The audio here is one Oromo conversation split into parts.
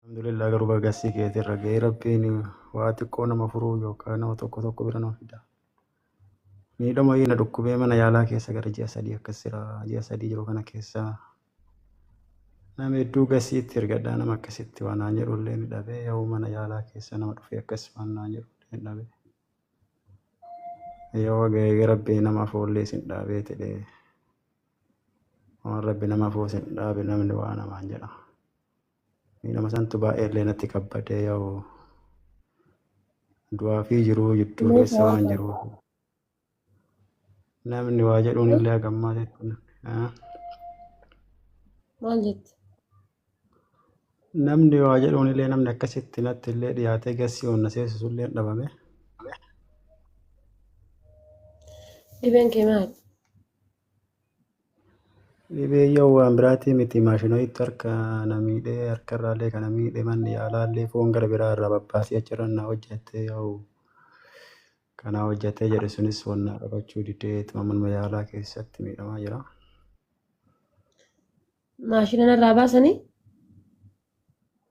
Alhamdulillah garuu baga sii keetirra ga'ee rabbiin waa xiqqoo nama furuu yookaan nama tokko tokko bira nama fida. Miidhama wayii na dhukkubee mana yaalaa keessa gara ji'a 3 akkas jira. Ji'a 3 jiru kana keessa nama hedduu gasiitti ergadhaa nama akkasitti waan naan jedhu illee ni dhabee yoo mana yaalaa keessa nama dhufee akkas waan naan jedhu illee ni dhabee. Yoo ga'ee rabbii nama foollee isin dhaabee jedhee waan rabbi nama afoo isin dhaabe namni waa namaan jedha. Miidhama santu baay'ee illee natti kabbadee yoo du'aa fi jiruu jidduu Mee keessa waa waan qabu. jiruuf namni waa jedhuun illee haga ammaatitti Maal jette? Namni waa jedhuun illee namni akkasitti natti illee dhiyaatee gassii onna seesisu illee dhabame. Dhibeen kee maali? Dhibee yoo waan biraatii miti maashinoitti harka na miidhee harkarraallee kana miidhe manni yaalaallee foon gara biraa irraa babbaasee achirra na hojjette yoo kana hojjetee jedhe sunis wannaa qabachuu didee ittuma manuma yaalaa keessatti miidhamaa jira. Maashina narraa baasanii?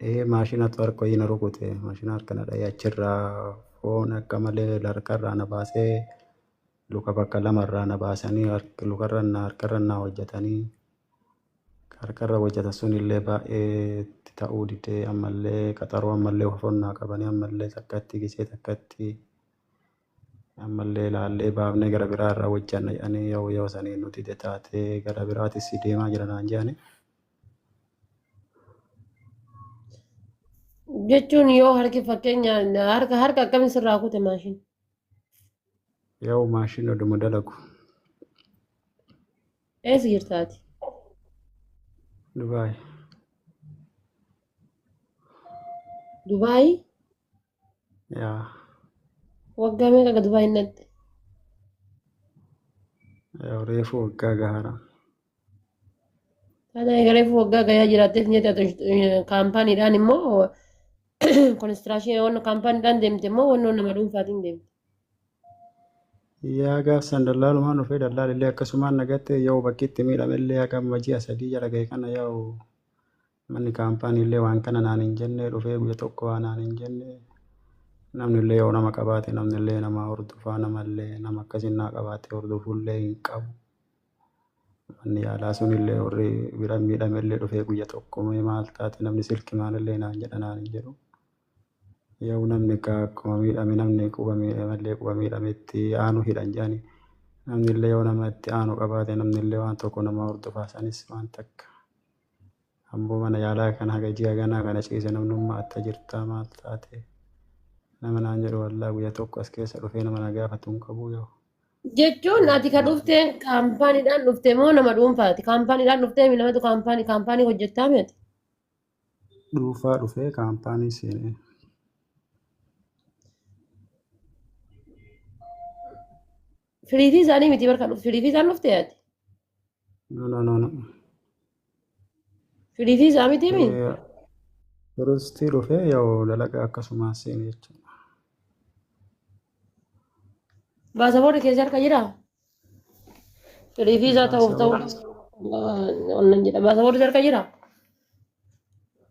Ee maashinatu harka wayii na rukute maashina harka na dha'ee achirraa foon akka malee harkarraa na baasee luka bakka lamarraa na baasanii lukarra na harkarra na hojjetanii harkarra hojjetan sunillee baay'ee itti ta'uu didee ammallee qaxaroo ammallee hofonnaa qabanii ammallee takkatti gisee takkatti ammallee laallee baafnee gara biraa irraa hojjanna jedhanii yoo yoo sanii nuti dide taatee gara biraatis deemaa jira naan jedhani. Jechuun yoo harki fakkeenya harka harka akkamiin sirraa kute maashin? Yoo maashinni oduma dalagu. Eessa jirta ati? Dubaay. Dubaay? Yaa. Waggaa meeqa ga Dubaay dhaqxe? Yoo reefu waggaa gahaara. Kana egaa reefu waggaa gayaa jiraatteef ni jedhatu kaampaaniidhaan immoo konistiraashinii waan kaampaaniidhaan deemte immoo wannoo nama dhuunfaatiin deemte. Yaa gaaf san dallaalumaan dhufee dallaalillee akkasumaan nagatte yoo bakki itti miidhamellee haga amma ji'a 3 jala gahe kana yoo manni kaampaaniillee waan kana naan hin jenne dhufee guyya tokko waa naan hin jenne namnillee yoo nama qabaate namnillee nama hordofaa namallee nama akkasiin naa qabaate hordofullee hin qabu. Manni yaalaa sunillee warri bira miidhamellee dhufee guyya tokko mee maal taate namni silki maalillee naan jedha naan hin jedhu. Yoo namni akkuma miidhame namni quba miidhamellee quba miidhametti aanu hidhan jedhani. Namnillee yoo nama itti aanu qabaate namnillee waan tokko nama hordofaa sanis waan takka. Ammoo mana yaalaa kana haga ji'a ganaa kana ciise namnummaa atta jirtaa maal taate nama naan jedhu wallaa guyya tokko as keessa dhufee nama na gaafatu hin qabu yoo. Jechuun ati ka dhufteen kaampaaniidhaan dhufte moo nama dhuunfaati? Kaampaaniidhaan dhuftee mi namatu kaampaanii kaampaanii hojjettaa mi ati? Dhuunfaa dhufee kaampaanii seenee. Firiifii isaanii miti barka dhufte firiifii isaan dhufte ati? No no no no. Firiifii isaa miti mi? Turistii dhufee yoo dalagaa akkasumaan seene jechuudha. Baasaboorri keessa harka jiraa? Firiifii isaa ta'uuf ta'uu onnan jedha. Baasaboorri harka jiraa?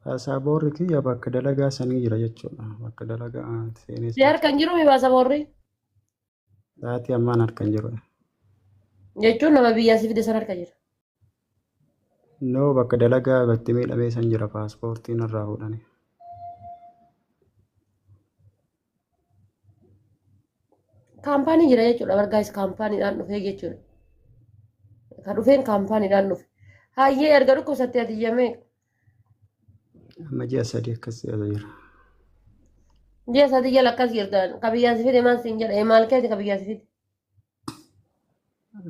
Baasaboorri kiyya bakka dalagaa sanii jira jechuudha. Bakka dalagaa seenee Si harka hin jiru mi baasaboorri? Sa'aatii ammaan harka hin jiru. Jechuun nama biyyaa si fide san harka jira. No bakka dalagaa bakki miidhamee san jira paaspoortiin irraa fuudhanii. Kaampaanii jira jechuudha bargaayis kaampaaniidhaan dhufee jechuudha. Ka dhufeen kaampaaniidhaan dhufe. Hayyee erga dhukkubsattee ati ji'a meeqa? Amma ji'a 3 akkas jala jira. Ji'a 3 jala akkas jirta. Ka biyyaa si fide maal siin jedha? Maal keeti ka biyyaa si fide?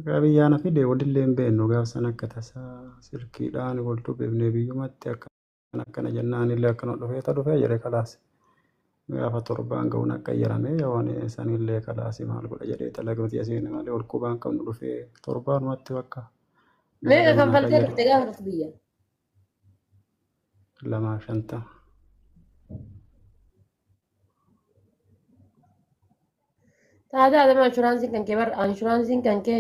Ka biyyaa na fide walillee hin beeknu gaaf san akka tasaa silkiidhaan wal dubbifne biyyumatti akka akkana jennaan illee akkana dhufee ta dhufee jedhe kalaas. Gaafa torbaan ga'uun akka jedhame yoo ani sanillee kalaasi maal godha jedhee dalagmati asiin malee ol qubaan qabnu dhufee torbaanumatti bakka Meeqa dalagaa naa kanfaltee qayyare dhufte gaafa dhuftu biyya? 250. Taataa adama inshuraansiin kan kee bar inshuraansiin kan kee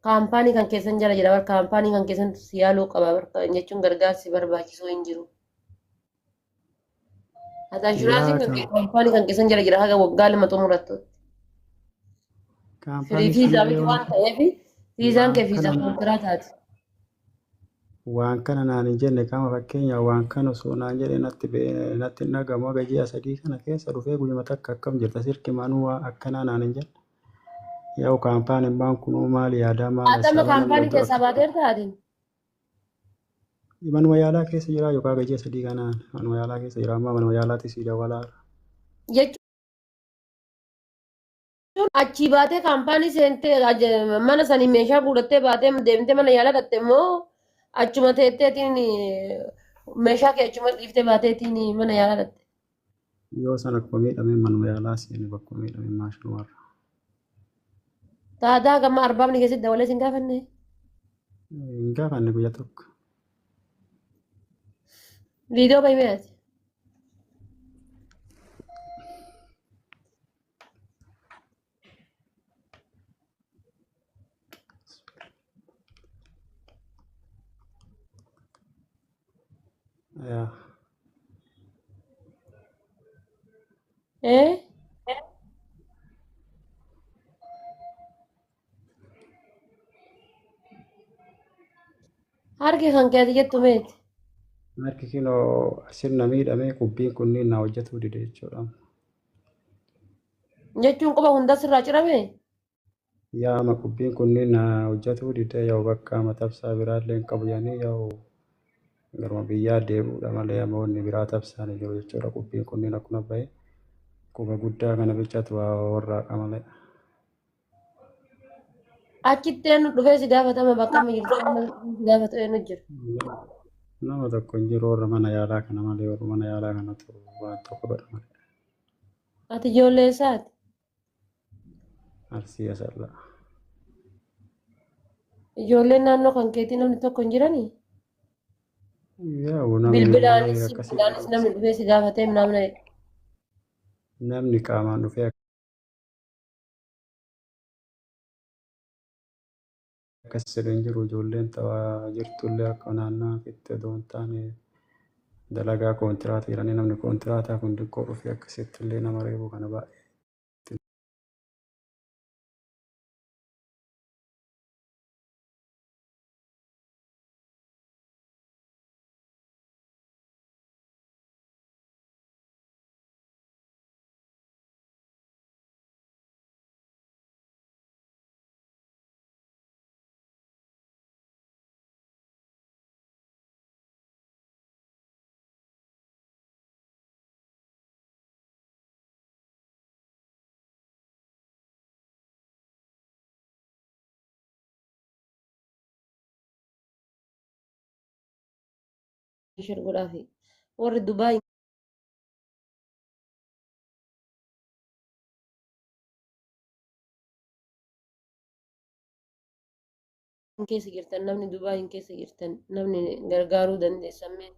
kaampaanii kan keessan jala jira bar kaampaanii kan keessan si yaaluu qaba bar jechuun gargaarsi barbaachisuu hin jiru. Ati inshuraansiin Yaa kan kee kaampaanii kan keessan jala jira haga waggaa 2 xumurattu. Firii kaampaanii fiizaa sanillee miti waan waan ta'eef fiizaan waan kee fiizaa kana kontiraataati. waan kana naan hin jenne qaama fakkeenya waan kana osoo naan jedhe natti natti hin dhagamu haga ji'a 3 kana keessa dhufee guyyuma takka akkam jirta silki manuu waan akkanaa naan hin jenne. Yaa'u kaampaaniin baan kunuu maal yaadaa maal Ati amma hasaabaa namni kaampaanii iddoo keessaa akka baateerta ati? Manuma yaalaa keessa jira yookaan haga ji'a 3 kanaan manuma yaalaa keessa jira amma manuma yaalaatti sii dawalaa. Jechuun achii baatee kaampaanii seentee mana sanii meeshaa guurattee baatee deemtee mana yaalaa dhatte immoo achuma teetteetiin meeshaa kee achuma dhiiftee baateetiin mana yaalaa dhatte. Yoo sana akkuma miidhamee manuma yaalaa seene bakkuma miidhamee maashinumarra. Taadaa gamma arbaabni keessatti dabalee sin gaafanne. Hin gaafanne guyyaa tokko. Viidiyoo baay'ee ati. Yaa. Eh? Harki kan keeti jettu meeti. Harki kinoo sirna miidhamee qubbiin kunniin na hojjetuu dide jechuudha. Jechuun quba hunda sirraa cirame? Yaama qubbiin kunniin na hojjetuu dide yaa'u bakka matabsaa biraallee hin qabu jedhanii yaa'u garuma biyyaa deebi'uudha malee namoonni biraa tabsaan hin jiru jechuudha. Qubbiin kunniin akkuma bahe quba guddaa kana bichatu warraaqa malee. Achitti eenyu dhufee si gaafatama bakka amma jirtu amma si gaafatu eenyu jira? Nama tokko hin jiru warra mana yaalaa kana malee warra mana yaalaa kanatu waan tokko godha malee. Ati ijoollee eessaati? Arsii asallaa. Ijoolleen naannoo kan keetii namni tokko hin jiranii? Yaa'u namni Bilbilaanis akkasii bilbilaanis namni dhufee si gaafatee namni namni qaamaan dhufee akkas jedhu hin jiru ijoolleen taphaa jirtullee akka naannoo itti odoo hin taane dalagaa koontiraataa jedhanii namni koontiraataa kun xiqqoo dhufee akkasitti illee nama reebu kana baay'ee. Shir godhaafi. Warri Dubaay keessa jirtan namni Dubaay keessa jirtan namni gargaaruu dandeessan mee.